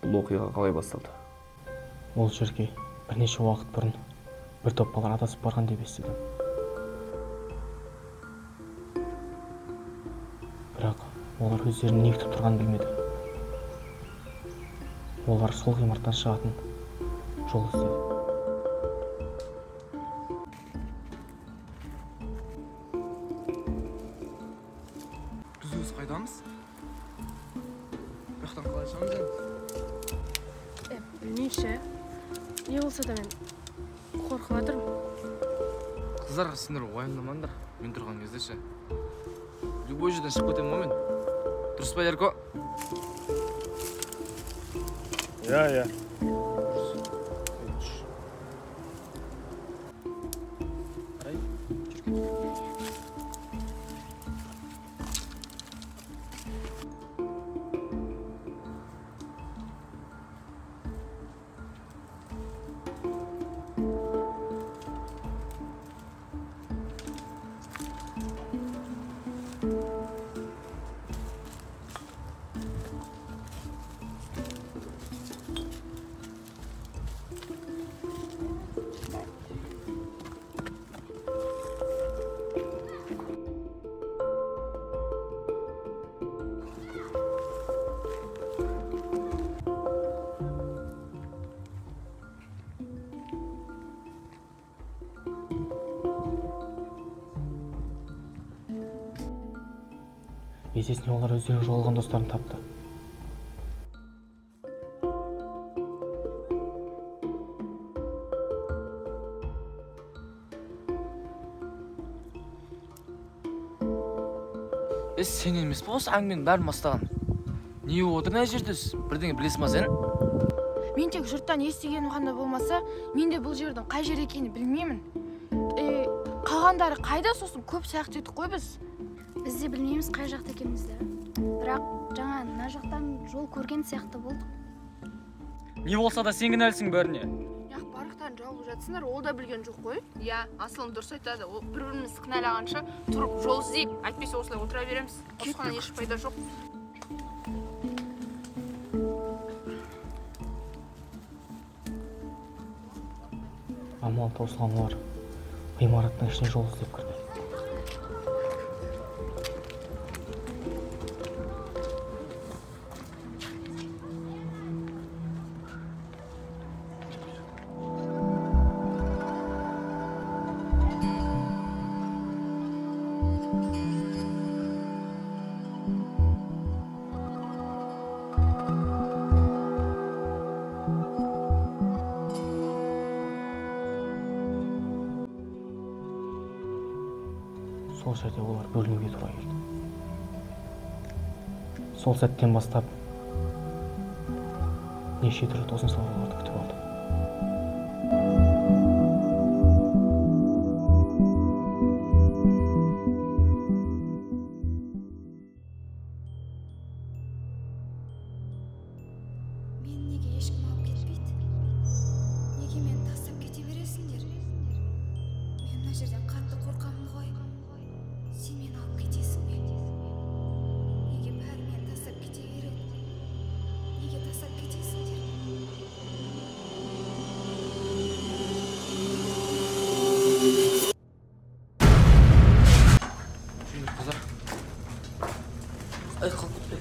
Бұл оқиға қалай басталды? Ол жерге бірнеше уақыт бұрын бір топ балалар адасып барған деп естідім. Бірақ олар өздерін не күтіп тұрғанын білмеді. Олар сол ғимараттан шығатын жол іздеді. Біз өз қайдамыз? Бұл жақтан қалай шығамыз енді? Білмеймін ше. Не болса да мен қорқып жатырмын. Қыздар, сендер уайымдамаңдар. Мен тұрған кезде ше. Любой жерден шығып кетемін ғой мен. Дұрыс па, Ерко? Иә, иә. Арай, жүр кет. Есесіне олар өздерінің жоғалған достарын тапты. Сен емес пе осы әңгіменің бәрін бастаған? Не болып отыр мына жерде? Бірдеңе білесің ба сен? Мен тек жұрттан естігенім ғана болмаса, мен де бұл жердің қай жер екенін білмеймін. Қалғандары қайда, сосын көп саяхат еттік қой біз. Біз де білмейміз қай жақта екенімізді. Бірақ жаңа мына жақтан жол көрген сияқты болдық. Не болса да сен кінәлісің бәріне. Яқ, барақтан жауып жатсыңдар, ол да білген жоқ қой. Иә, Асылым дұрыс айтады. Ол бір-бірімізді кінәлағанша тұрып жол іздейік. Әйтпесе осылай отыра береміз. Ұрысқаннан еш пайда жоқ. Амал таусылған олар ғимараттың ішіне жол іздеп кірді. Сол жерде олар бөлінуге тура келді. Сол сәттен бастап неше түрлі тосын сыйлар оларды күтіп алды. Мені неге ешкім алып кетпейді? Неге мені тастап кете бересіңдер? Мен мына жерден қатты қорқамын ғой. Сен мені алып кетесің бе? Неге бәрі мені тастап кете береді? Неге тастап кетесіңдер? Қыздар. Ай, қалып кетпе.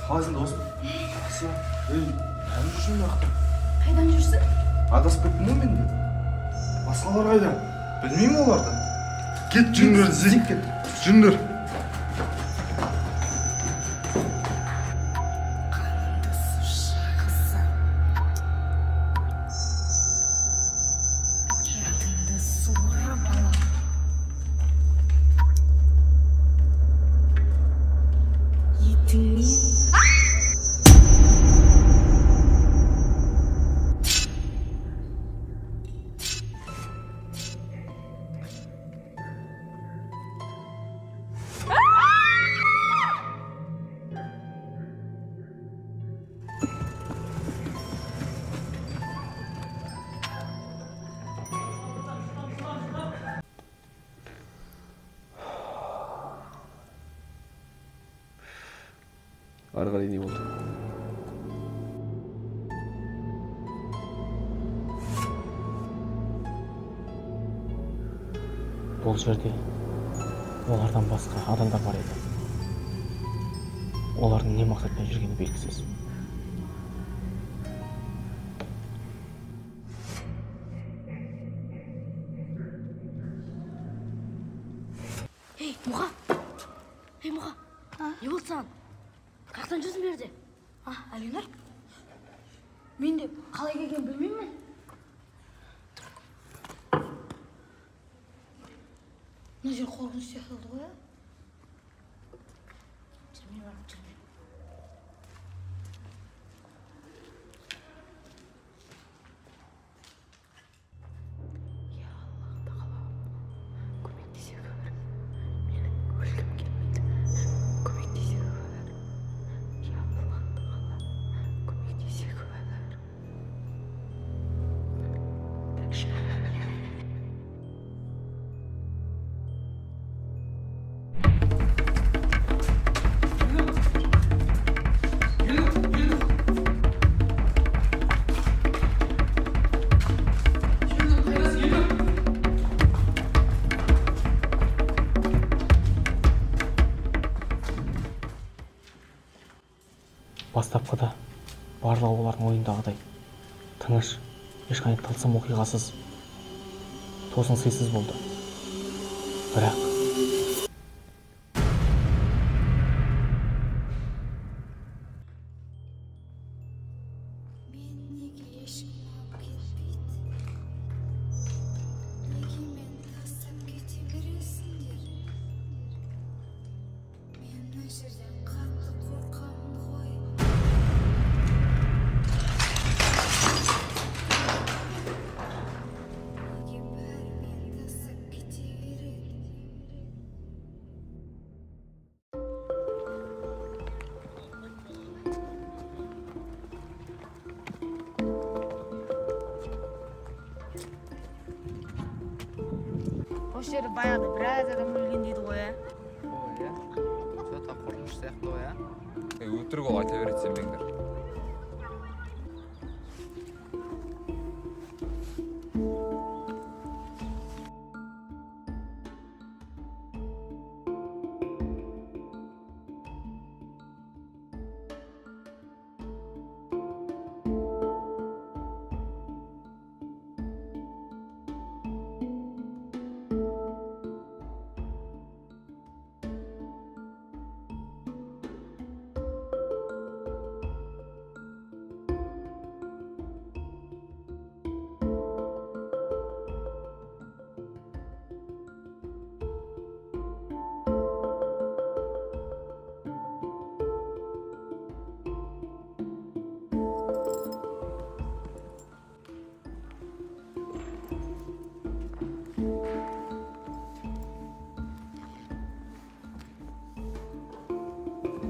Қалайсың, досым? Жақсы. Ей, қайдан жүрсің мына жақта? Қайдан жүрсің? Адасып кеттім ғой мен де. Басқалар қайда? Білмеймін оларды. Кет, жүріңдер, іздейік кет. Жүріңдер. Қанымды сушы, қызым. Жатыңды Бетіңнен. Ары қарай не болды? Бұл жерде олардан басқа адамдар бар еді. Олардың не мақсатпен жүргені белгісіз. Ей, Мұға! Ей, Мұға! Не болды саған? Қаяқтан жүрсің бұл жерде? А, Әлинұр? Мен де қалай келгенін білмеймін. Мына жер қорқынышты сияқты ғой, а? Жүрме, барып жүрме. Я Аллах тағала, көмектесе көр. Менің өлгім келмейді. Көмектесе көр. Я Аллах тағала, көмектесе көр. Бастапқыда барлығы олардың ойындағыдай тыныш, ешқандай тылсым оқиғасыз, тосын сыйсыз болды. Бірақ Мені неге ешкім алып кетпейді? Неге мені тастап кете бересіңдер? Мен мына жерден қатты қорқамын ғой. Неге бәрі мені тастап кете береді? Осы жерде баяғыда біраз адам өлген дейді ғой, ә? Ой, иә. Че-то қорқынышты сияқты ғой, ә? Өтірік ол, айта береді, сенбеңдер.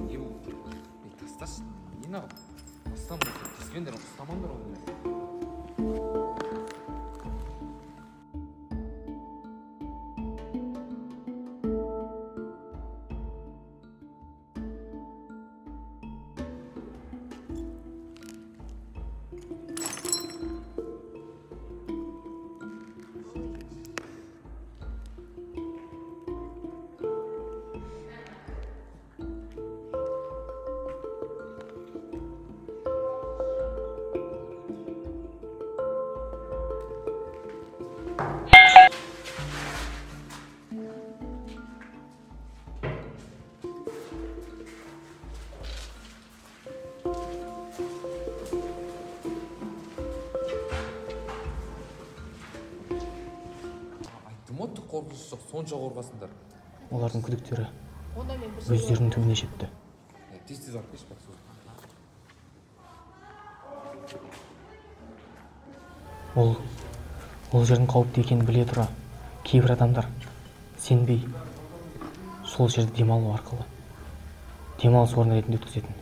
Не бұл? Ей, тасташы, не мынау? Тастам, тиіспеңдер, ұстамаңдар оны. Айттым ғой, түк қорқыныш жоқ, сонша қорқасыңдар. Олардың күдіктері өздерінің түбіне жетті. Тез-тез барып келші, бірақ сосын. Ол жердің қауіпті екенін біле тұра, кейбір адамдар сенбей сол жерде демалу арқылы демалыс орны ретінде өткізетін.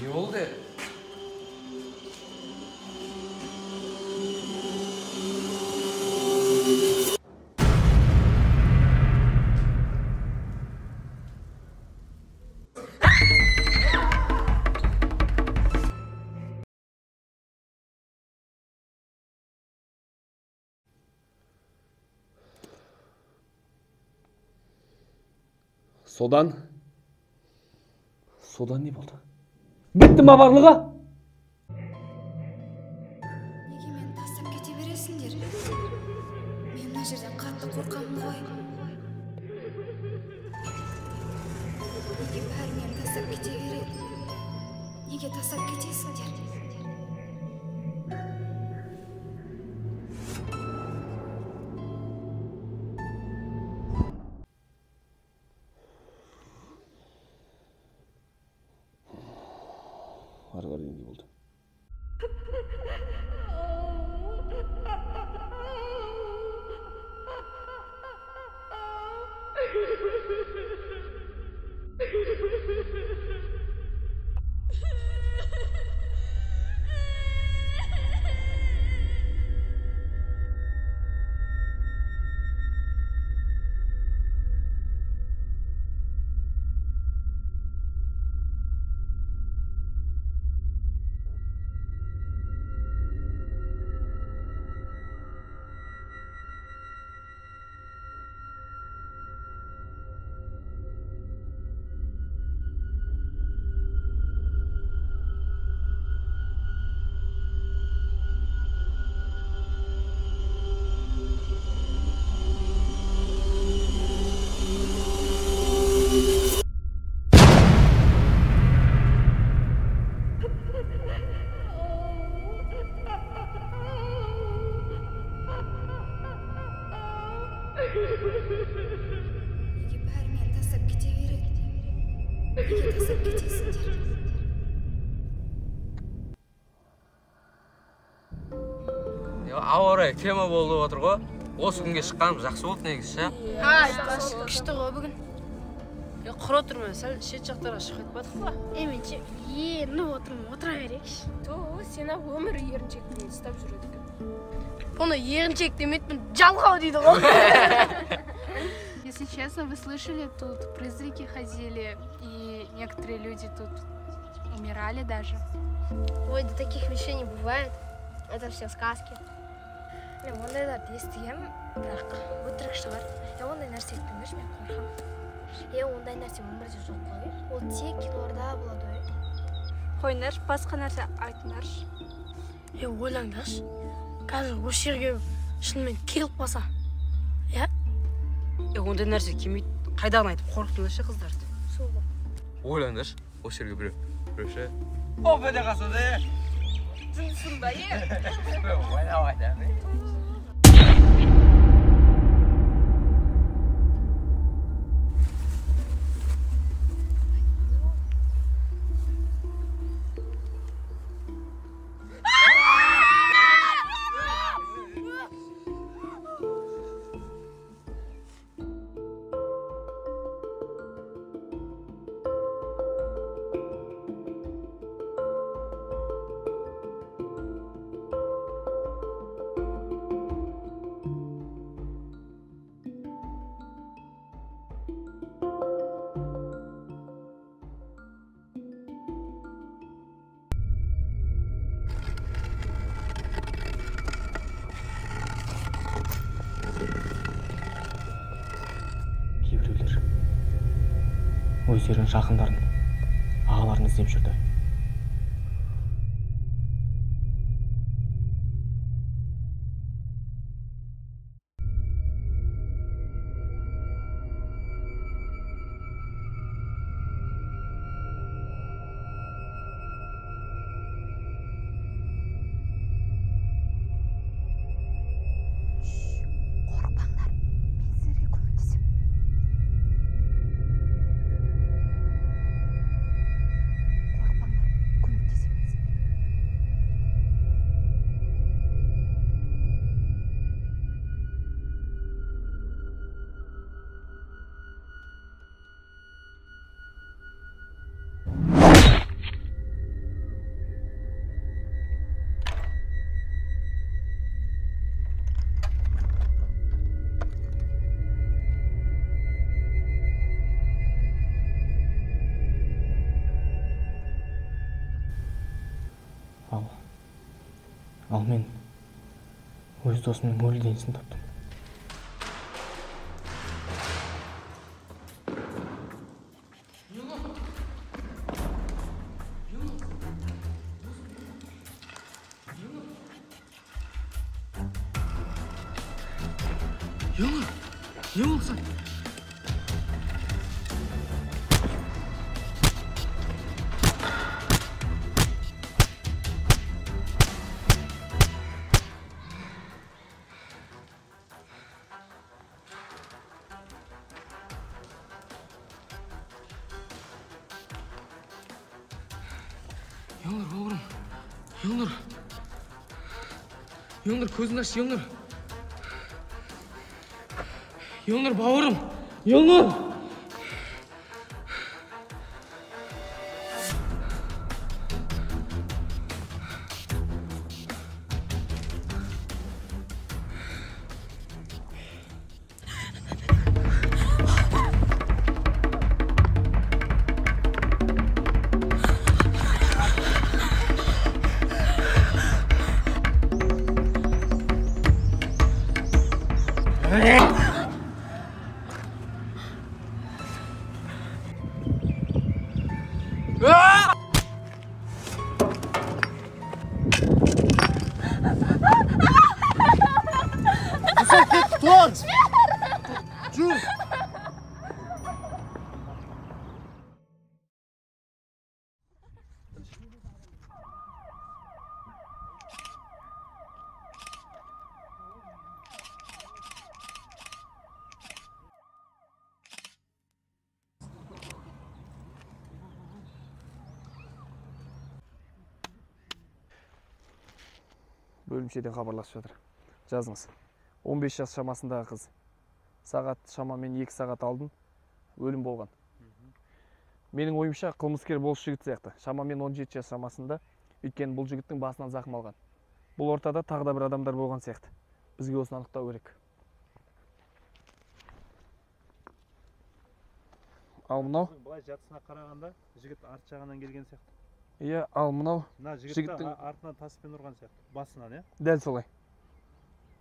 Не болды? Содан не болды? Бітті ма барлығы? Неге мені тастап кете бересіңдер? Мен мына жерден қатты қорқамын ғой. Неге бәрі мені тастап кете береді? Неге тастап кетесіңдер? Ары қарай не болды? Неге бәрі мені тастап кете береді? Неге тастап кетесіңдер? Ауа райы тема болып отыр ғой. Осы күнге шыққанымыз жақсы болды негізі ше. Айтпашы, күшті ғой бүгін. Құр отырмай, сәл шет жақтарға шығып кетпадық па? Мен ше, еніп отырмын, отыра берейікші. Ту, сен ақ өмірі еріншектігін ұстап жүреді екен. Бұны еріншек демейтін, жалқау дейді ғой. Если честно, вы слышали, тут призраки ходили, и некоторые люди тут умирали даже. Ой, да таких вещей не бывает. Это все сказки. Мен ондайларды естігемін, бірақ өтірік шығар. Ондай нәрсе айтпеңдерші, мен қорқамын. Ондай нәрсе өмірде жоқ қой. Ол тек киноларда болады ғой. Қойыңдаршы, басқа нәрсе айтыңдаршы. Ойлаңдаршы, қазір осы жерге шынымен келіп қалса, иә? Ондай нәрсе келмейді. Қайдағыны айтып қорқытыңдаршы қыздарды. Сол ғой. Ойлаңдаршы, осы жерге біреу ше. Оп, өте қалса да. Жындысың ба, е? Ойнап айтамын. Кейбіреулер өздерінің жақындарын, ағаларын іздеп жүрді. Ал мен өз досымның өлі денесін таптым. Елнұр, не болды саған? Елнұр, бауырым, Елнұр, Елнұр, көзіңді аш, Елнұр. Елнұр, бауырым, Елнұр! Жүр! Бөлімшеден хабарласып жатыр. Жазыңыз. 15 жас шамасындағы қыз. Сағат шамамен 2 сағат алдын өлім болған. Менің ойымша қылмыскер болыс жігіт сияқты. Шамамен 17 жас шамасында, өйткені бұл жігіттің басынан зақым алған. Бұл ортада тағы да бір адамдар болған сияқты. Бізге осыны анықтау керек. Ал мынау? Былай жатысына қарағанда жігіт арт жағынан келген сияқты. Иә, ал мынау жігіттің артынан таспен ұрған сияқты. Басынан, иә? Дәл солай.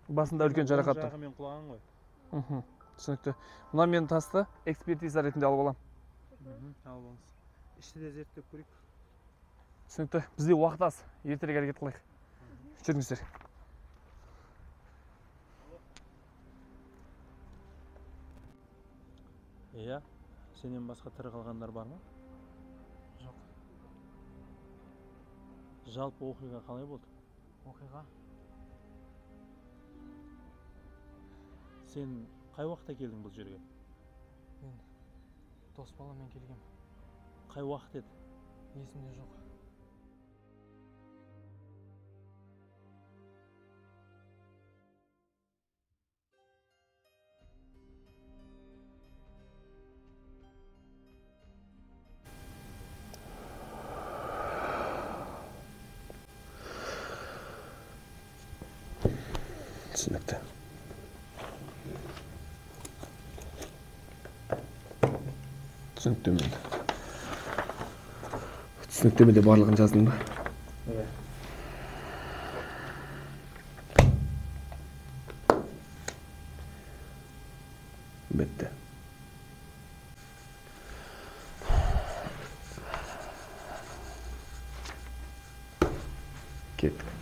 Басында үлкен жарақат тұр. Жағымен құлаған ғой. Түсінікті. Мына мен тасты экспертиза ретінде алып аламын. Алып алыңыз. Ішті де зерттеп көрейік. Түсінікті. Бізде уақыт аз. Ертерек әрекет қылайық. Жүріңіздер. Иә, сенен басқа тірі қалғандар бар ма? Жоқ. Жалпы оқиға қалай болды? Оқиға? Сен қай уақытта келдің бұл жерге? Мен дос баламмен келгем. Қай уақыт еді? Есімде жоқ. Түсінікті. Түсініктеме. Түсініктемеде барлығын жаздың ба? Иә. Бітті. Кеттік.